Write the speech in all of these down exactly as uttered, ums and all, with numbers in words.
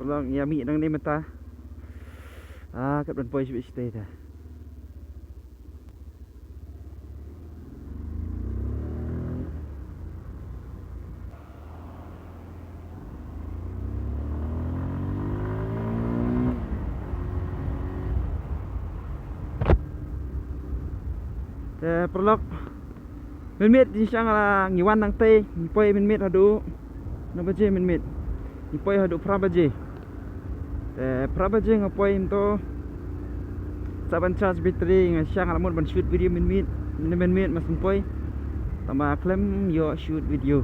Paralok, ïa mih nangne mynta. Ah, kat ban poi shibit shatei te. Te paralok, mynmiet ngi shang la ngi wan nangtei, ngi poi mynmiet haduh. Nai baje mynmiet? Ngi poi haduh phra baje. Te phra baje nga poi mynta. Sa ban charge battery, nga shang la mut ban shoot video mynmiet. Mynmiet mynmiet mas poi. Tangba khlem ïoh shoot video.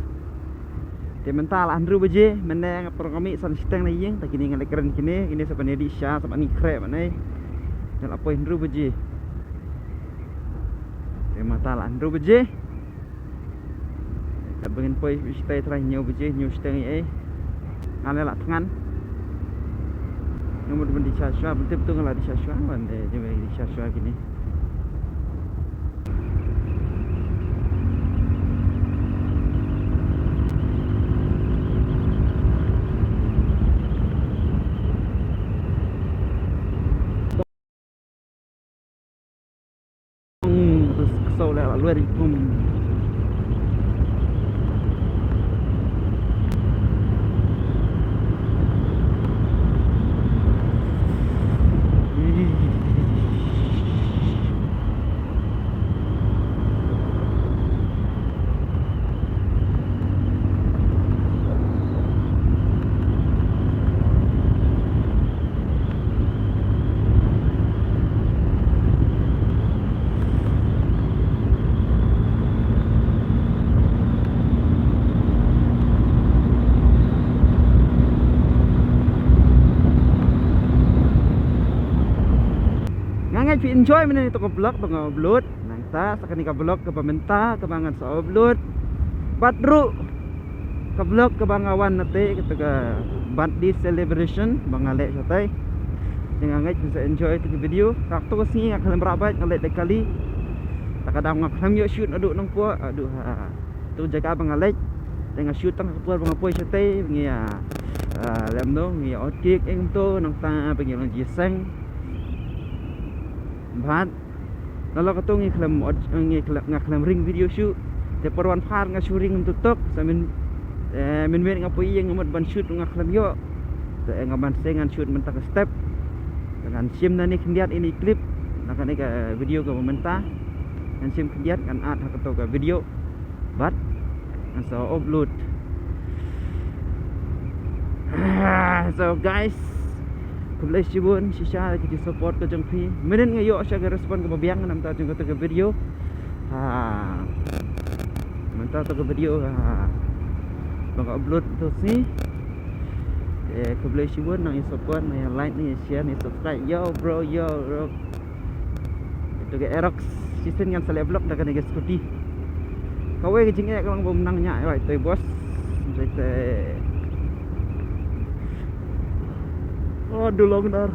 Te mynta la hynriew baje, mynne nga por nga mih san shiteng na ïing, te kine nga leh kren kine, kine sa ban ïa dih sha, sa ban ïa khreh mynne. Te la poi hynriew baje. Te mynta la hynriew baje. Kat ba ngin poi shatei trai hynñiew baje, hynñiew shiteng ei ei. Nga leh la thngan. Nga mut ban dih sha shuwa, ban tip tu nga la dih sha shuwa, ban dih, dih sha shuwa kine. Hmm, terus kesel lah, lalu hari pun. Nga ngeit phi enjoy mynne ïa kato ka vlog ba nga upload. Nangta sa kane ka vlog kaba mynta kaba ngan sa upload. Bad ruh ka vlog kaba nga wan na te, kato ka birthday celebration ba nga leh shatei. Te nga ngeit phin sa enjoy ïa kato ka video. Kato ka sngi nga khlem rah beit, nga leit da kali. Ta ka daw nga khlem ïoh shoot haduh nangpoi, haduh ha tu jaka ba nga leit. Te nga shoot tang ha ka por ba nga poi shatei, ngi ïa, ah, lem no, ngi ïa ot cake eng to, nangta ba ngi long jingïaseng. Bad nalor kato ngi khlem ot, ngi khlem, nga khlem ring video shuh. Te por wan phar nga shu ring mynta tok, sa myn, eh, mynmiet nga poi ïing nga mut ban shoot nga khlem ïoh. Te nga ban seng ngan shoot mynta ka step. Ngan shim nangne khyndiat ïa ine i clip. Na kane ka video kaba mynta ngan shim khyndiat, ngan add ha kato ka video. Bad ngan sa upload. So guys, khublei shibun shisha ïa ka jingsupport ka jong phi. Mynnin nga ïoh sha ka respond kaba biang namar jong kato ka video. Ha. Mynta kato ka video, ha, ba nga upload tu sngi. Eh, khublei shibun, nang ïa support, nang ïa like, nang ïa share, nang ïa subscribe. Yo bro, yo bro. Ito ka Aerox, shisien ngan sa leh vlog da kane ka scooty. Kawei ka jingeh ka long ba ym nang ñiah ïa ito i boss. Ito i te. Oh, dulong dar.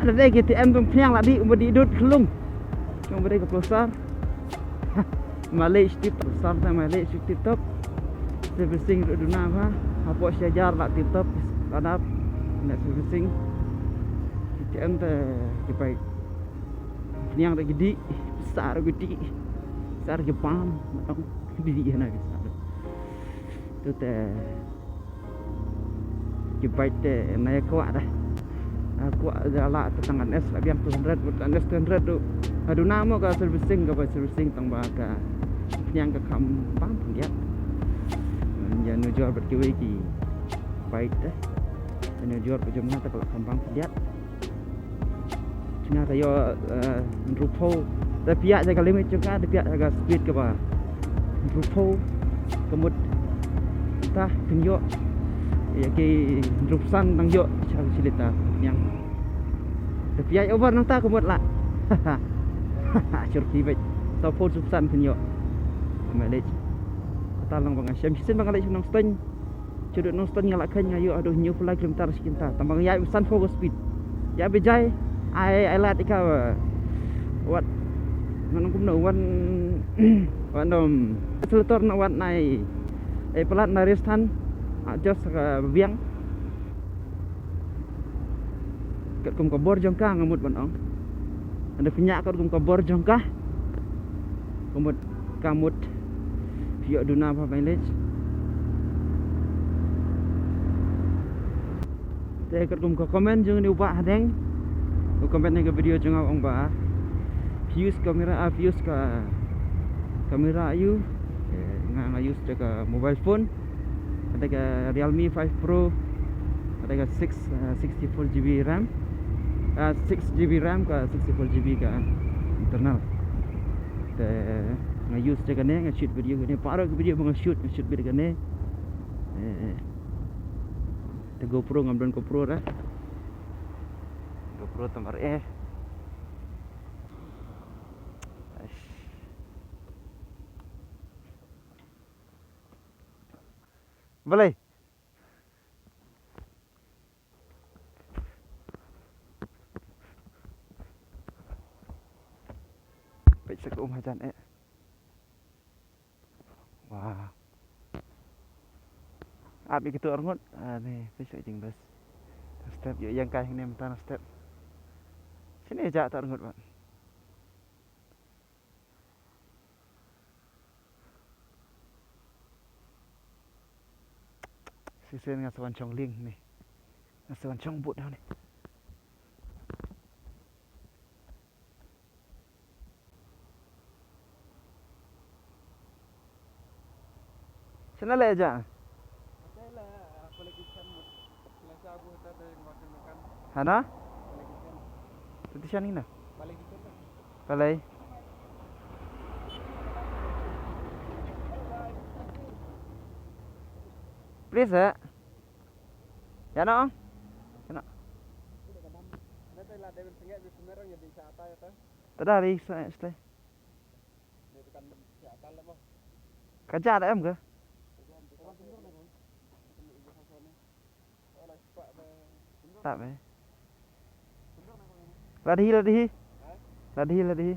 Ada dei K T M tu pynïang la dih, uba dih dud khlung. Kong ba dei ka pulsar. Malei shtip top, pulsar ta malei shtip top. Servicing ruh duna ba. Hapoh shi hajar la tip top. Ladap. Nak servicing. K T M ta ki pai. Pynïang ruh ki dih. Pulsar ruh ki dih. Pulsar ki bam. Matang. Ki dih hana ki pulsar. Tu te. Ki bike te na ïa kwah dah. Na kwah da la te tang N S la biang two hundred, but N S two hundred tu. Adu na mo ka servicing, ka bai servicing tang ba ka pynïang ka kham bam pyndiat. Ïa nujor bad kiwei ki bike te. Ïa nujor ka jumna te ka la kham bam pyndiat. Nga ka ïoh, eh, hynriewphew. Te pia ja ka limit jong ka, te pia ja ka speed kaba hynriewphew. Ka mut ta phin ïoh. Ïa ki hynriewphew san dang ïoh sha shi liter. Yang. Te phi ïaid over nangta ka mut lah. Shyrkhei beit. Sawphew hynriewphew san phin ïoh. Mileage. Kata long ba nga shem shisien ba nga leit sha Nongstoiñ. Shu dei Nongstoiñ nga la kheiñ nga ïoh haduh hynñiewphew lai kilometer shi kynta. Tang ba nga ïaid sanphew ka speed. Ïa ba jai ai ai lad ïa ka, uh, wat. Ngan ong kumno, wan, wan, um, accelerator na wat nai. Ai palat na rest han. Ah, just ka biang. Katkum ka bor jong ka nga mut ban ong. Hynda phi ñiah katkum ka bor jong ka, ka mut, ka mut phi ïoh duna bha mileage. Te katkum ka comment jong une u bah hadeng, u comment ha ka video jong nga, u ong ba phi use camera, ah, phi use ka camera aiu? Eh, nga, nga use da ka mobile phone. Ada ka Realme five Pro, ada ka six, uh, sixty-four G B RAM, uh, six G B RAM ka sixty-four G B ka internal. Te nga use da kane, nga shoot video kane, para ka video ba nga shoot, nga shoot beit da kane. Eh, eh. Te GoPro ngam don GoPro da. GoPro tam ar eh. Aish. Balei? Peit sa ka um hajan eh. Wah. Ap ïa kito arngut. Ah, ne, peit sa jingbes. Step ïoh ïeng kai hangne mynta na step. Shane ja ta arngut bad. Shisien nga sa wan shong lieng ne. Nga sa wan shong bud ne. Shane leh ja. Hana? Tati shan ina. Balei? Please, eh. Ïa no. Ïa no. Tada ri sa sle. Ka ja da em ka? Ta me. Lada hi, lada hi. Lada hi, lada hi.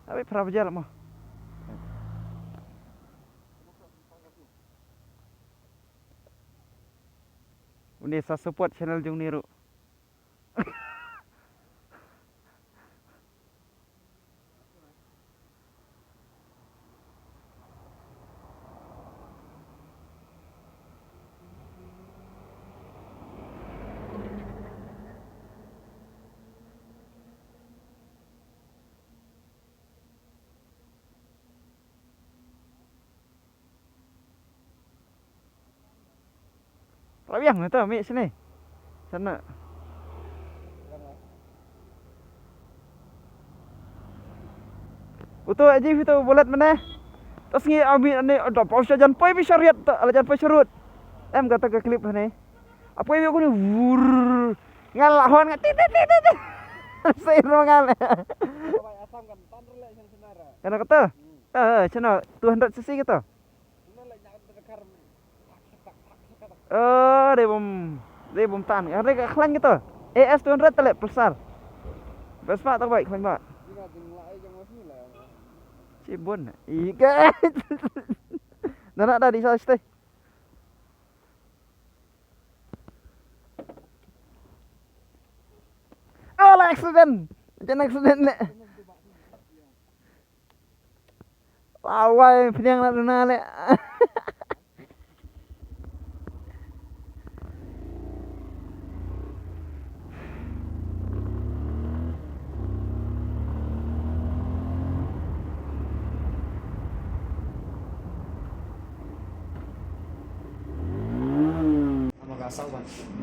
Abi phra baje la mo. Une sa support channel jong une ruh. Rabiang na to, mih sini. Sana. Uto aji fito bolet mane. Tas ngi ami ani ada pau sha jan poi bi shariat to, ala jan poi sharut. Em kata ka clip ni. Apa yang aku ni? Wur. Ngal lahon ngal tit tit tit tit. Sai ro ngal. Kana kata? Eh, chano two hundred C C kata. Oh, dei bom, dei bom tan. Ada ka khlaiñ kata. A S two hundred tale Pulsar. Best ba tak baik khlaiñ ba. Cibun. Ika. Dana da di sa stay. Oh, la accident. Jan accident le. Lawai pdiang na duna le.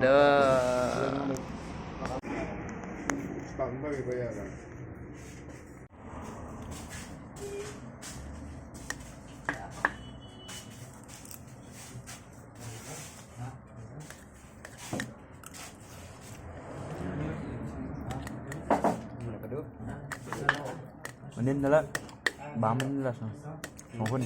Dah. Din dala. Bam din dala. Mohon.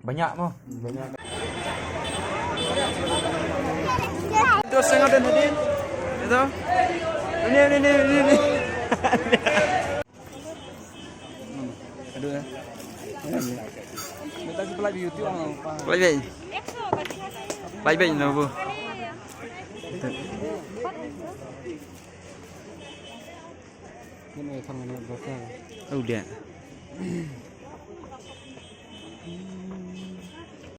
Banyak mo. Banyak. Terus tengok dan hadin. Itu. Ini, ini, ini, ini, ini. Aduh ya. Minta si pelagi YouTube apa? Pelagi. Pelagi no bu. Ini kan ini bosnya. Oh dia.